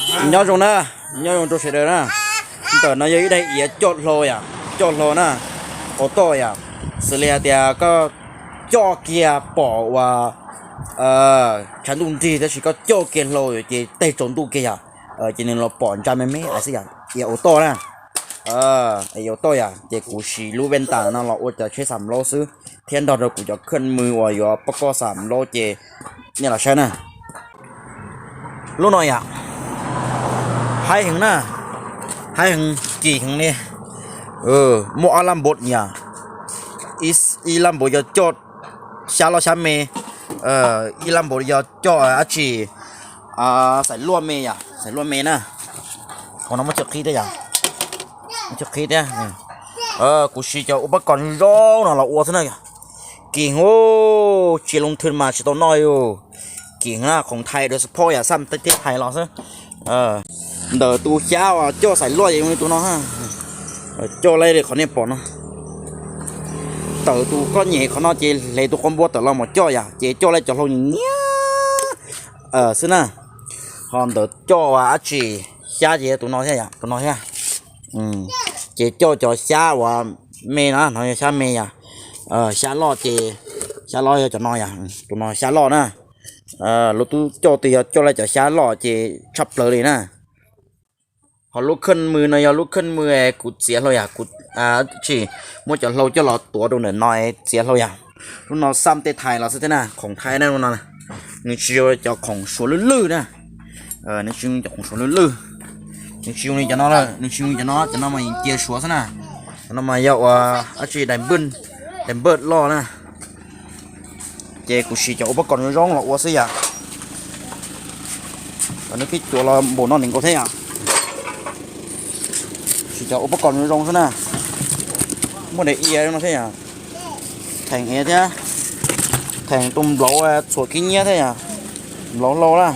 Nyob zoo na, nyob zoo rau sawv daws na. Ntawm no yog ib daim iav coj hlau yom, coj hlau na, auto yom. Xws li hais tias koj coj kiag pom uas tshav ntuj nrig tab sis koj coj kiag hlau ces teg tsaus ntuj kiag yom, ces nws los pom ntsa me me xwb yom, iav auto na. Iav auto yom, ces kuv siv lub venta no los ua cov tsheb xam laub xwb thiab nrog rau kuv cov khej mws uas yuav poj koj xam laub ces nej los saib na. Lub no yom, haib heev na, haib heev, kim heev li. Muaj ob lab npua yom, ib lab npua yog coj xyab loj xyab me, ib lab npua yog coj dab tsi, xaim luaj me yom, xaim luaj me na. Qhov no muab coj qhib thiab yom, muab coj qhib thiab. Kuv siv cov ua pab kom zoo no los ua xwb na. Kim heev, tsis loo thwm mas tsis tau noj yus. Kim heev na, khoom thais dua support yam xaj teb thais los xwb. Ntawm tus xyab uas coj xaim luaj ces zoo li tus no, coj laij li qhov nej pom no. Tawm tus koj nyem qhov no ces hle tus quav npua tawm los mus coj yom, ces coj laij cov hlau nyiam nyiam xwb na. Ho ntawm coj uas dab tsi xyab ces tus no thiab, tus no thiab. Ces coj cov xyab uas me na, no yog xyab me yom. Xyab loj ces, xyab loj yog cov no yom, tus no xyab loj na. Lawv twb coj twg yog coj laij cov xyab loj ces tshaj plaws li na. Ho lub khej mws no yog lub khej mws kuv txiav hlau yom, kuv tsis muab cov hlau coj los tuav rau ntawm no txiav hlau yom. Lub no xaj tej thais los xwb thiab na, khoom thais na no. Nws tsis yog cov khoom suav lwj lwj na. Nws tsis yog cov khoom suav lwj lwj. Nws tsis zoo li cov no lawm, nws tsis zoo li cov no, cov no mas yeej cia suav xwb na. Cov no mas yog ua dab tsi, dais npawj loj na. Ces kuv siv cov ua pab kom zoo zoo los ua xwb yom. Nws pib cuav los npaum no nws nkaus thiab yom. Siv cov ua pab kom zoo zoo xwb na. Muaj daim iav no thiab yom. Theem iav thiab, theem tus nplauv txhuam khib nyiab thiab yom. Nplauv hlau na.